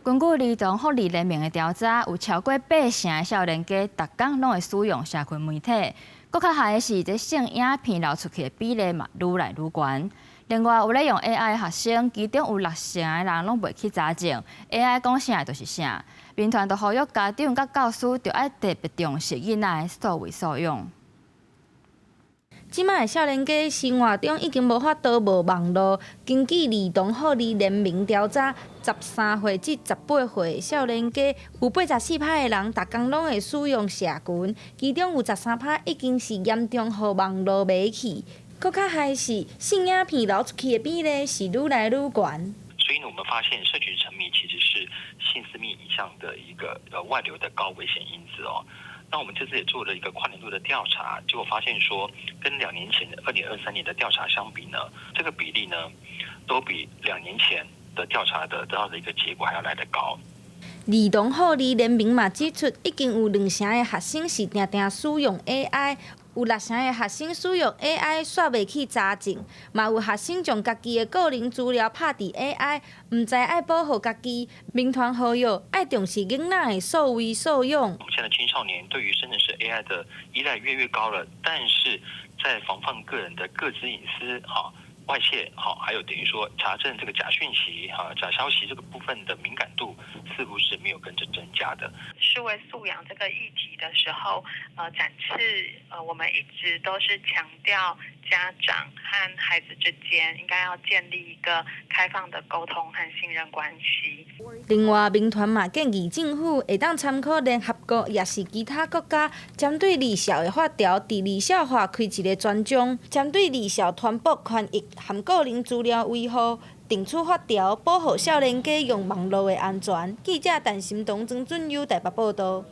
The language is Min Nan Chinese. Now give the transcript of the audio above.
根據兒童福利聯盟的調查，有超過八成的少年家，逐工攏會使用社群媒體。閣較害的是，這性影片流出去的比例嘛，愈來愈懸。另外，有咧用 AI 的學生，其中有六成的人攏袂去查證，AI 講啥就是啥。民團就呼籲家長佮教師，著愛特別重視囡仔的數位素養。這擺的少年家生活中已經無法度無網路。根據兒童福利聯盟調查，13歲至18歲少年家有84趴的人，逐工攏會使用社群，其中有13趴已經是嚴重予網路迷去。閣較害是性影片流出去的比例是愈來愈懸。所以呢，我們發現社群沉迷其實是性私密影像的一個外流的高危險因子哦。那我們這次也做了一個跨年度的調查，結果發現說，跟2年前2023年的調查相比呢，這個比例呢，都比2年前的調查得到的一個結果還要來得高。兒童福利聯盟嘛指出，已經有兩成的學生是定定使用 AI，有六成的學生使用 AI 煞袂去查證，嘛有學生將家己的個人資料拍佇 AI，毋知愛保護家己。民團呼籲愛重視囡仔的數位素養。我們現在青少年對於生成式 AI 的依賴越來越高了，但是在防範個人的個資隱私哈外洩，好，還有等於說查證這個假訊息、哈假消息這個部分的敏感度，似乎是沒有跟着增加的。數位素養這個議題的時候，展翅，我們一直都是強調家長和孩子之間應該要建立一個開放的溝通和信任關係。另外，民團嘛建議政府會當參考聯合國，抑是其他國家，針對兒少的法條，佇兒少法開一個專章，針對兒少傳播權益和個人資料維護，定出法條，保護少年家用網路的安全。記者陳心彤、曾俊優台北報道。